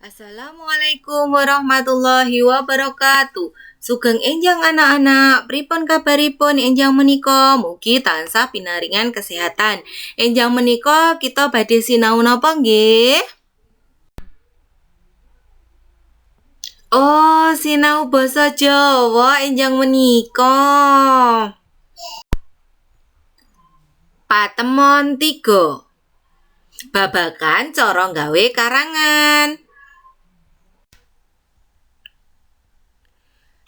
Assalamualaikum warahmatullahi wabarakatuh. Sugeng enjang anak-anak, pripun kabaripun enjang menika? Mugi tansah pinaringan kesehatan. Enjang menika kita badhe sinau napa nggih? Oh, sinau basa Jawa enjang menika. Patemon 3. Babagan cara gawe karangan.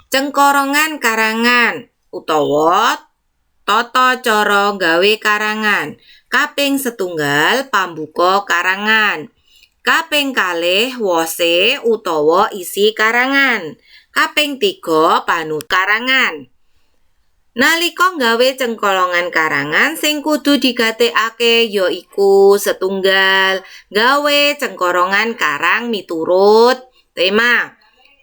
Cengkorongan karangan utawa tata cara gawe karangan. Kaping setunggal pambuka karangan. Kaping kalih wose utawa isi karangan. Kaping 3 panut karangan. Nalika gawe cengkorongan karangan sing kudu digatekake yaiku setunggal gawe cengkorongan karang miturut tema.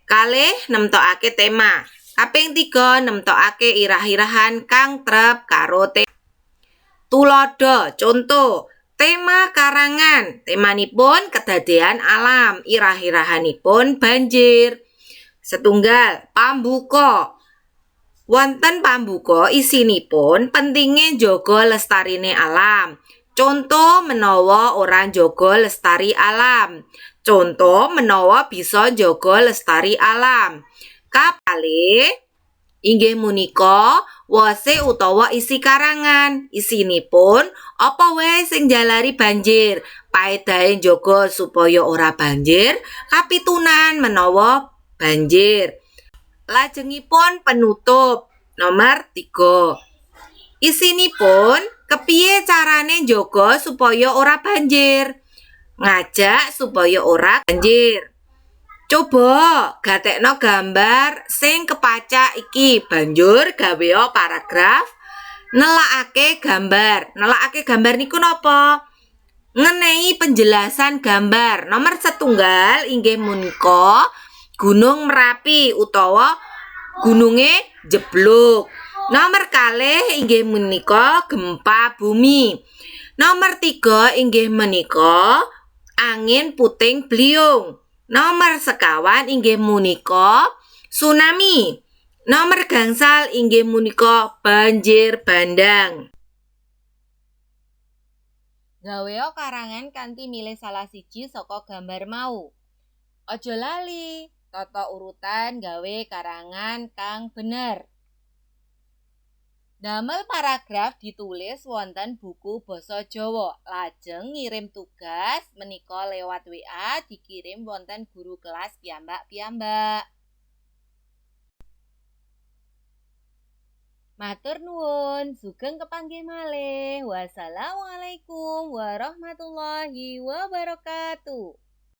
Kalih nemtokake tema. Kaping 3 nemtokake irah-irahan kang trep karo tema. Tuladha contoh tema karangan, temanipun kedadean alam, irah-irahanipun banjir. Setunggal pambuka. Wonten pambuka isinipun pentinge njaga lestarine alam. Contoh menawa ora njaga lestari alam. Contoh menawa bisa njaga lestari alam. Kapale inggih munika wose utawa isi karangan. Isinipun apa wae sing njalari banjir, paedahe njaga supaya ora banjir, kapitunan menawa banjir. Lajengipun penutup nomor 3. Isinipun kepiye carane njaga supaya ora banjir? Ngajak supaya ora banjir. Coba gatekno gambar sing kepacak iki, banjur gaweo paragraf nelakake gambar. Nelakake gambar niku napa? Ngenehi penjelasan gambar. Nomor setunggal inggih munika Gunung Merapi utawa gununge jeblok. Nomor kalih inggih menika gempa bumi. Nomor 3 inggih menika angin puting beliung. Nomor sekawan inggih munika tsunami. Nomor gangsal inggih munika banjir bandang. Gaweo karangan kanthi milih salah siji saka gambar mau. Aja lali tata urutan gawe karangan kang bener. Damel paragraf ditulis wonten buku basa Jawa. Lajeng ngirim tugas menika lewat WA dikirim wonten guru kelas piyambak-piyambak. Matur nuwun, sugeng kepanggih malih. Wassalamualaikum warahmatullahi wabarakatuh.